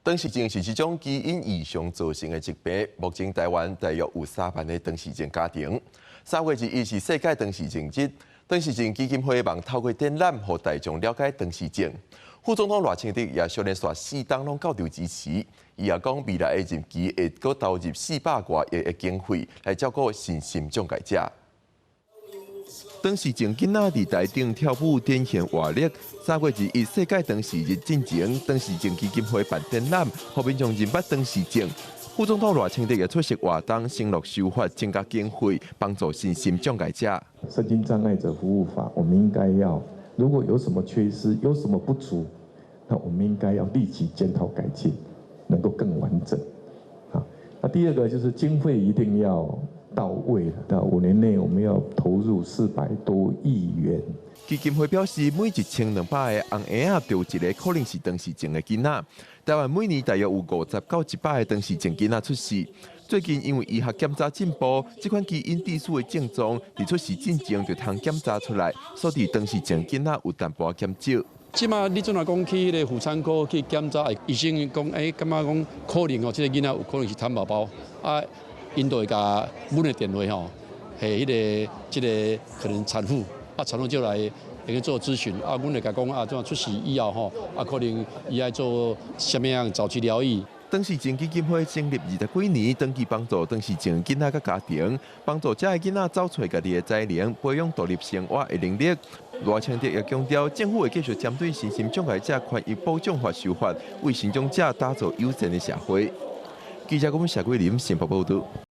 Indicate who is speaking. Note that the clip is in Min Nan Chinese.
Speaker 1: 唐氏症是一種基因異常造成的疾病，目前台灣大約有3萬個唐氏症家庭。3月21是世界唐氏症日，唐氏症基金會望透過展覽，予大眾了解唐氏症。副總統賴清德也小連續四冬攏到場支持，伊也講未來的任期會閣投入400外億的經費來照顧身心障礙者。唐氏症囡仔佇台頂跳舞展現活力。3月21世界唐氏日進前，唐氏症基金會辦展覽，予民眾認捌唐氏症。副總統賴清德也出席活動，承諾修法增加經費，幫助身心障礙者。
Speaker 2: 身心障礙者服務法，我們應該要，如果有什麼缺失，有什麼不足，那我們應該要立即檢討改進，能夠更完整。啊，那第二個就是經費一定要到位了，到5年內我們要投入400多億元。
Speaker 1: 基金會表示，每1200個紅嬰仔就有一個可能是唐氏症的囡仔。台灣每年大約有50到100個唐氏症囡仔出世。最近因為醫學檢查進步，這款基因致死的症狀，佇出世進前就通檢查出來，所以唐氏症囡仔有淡薄減少。
Speaker 3: 這馬你陣來講去彼個婦產科去檢查，醫生講，欸，感覺講可能哦，這個囡仔有可能是蠶寶寶啊。𪜶就會共阮的電話吼，予彼個這個可能產婦啊，產婦就來會去做諮詢啊，阮會共講啊，怎出世以後吼，啊可能伊愛做啥物樣早期療育。
Speaker 1: 唐氏症基金會成立20幾年，長期幫助唐氏症囡仔佮家庭，幫助這个囡仔找揣家己的才能，培養獨立生活的能力。賴清德也強調，政府會繼續針對身心障礙者權益保障法修法，為身障者打造友善的社會。記者講謝桂林新北報道。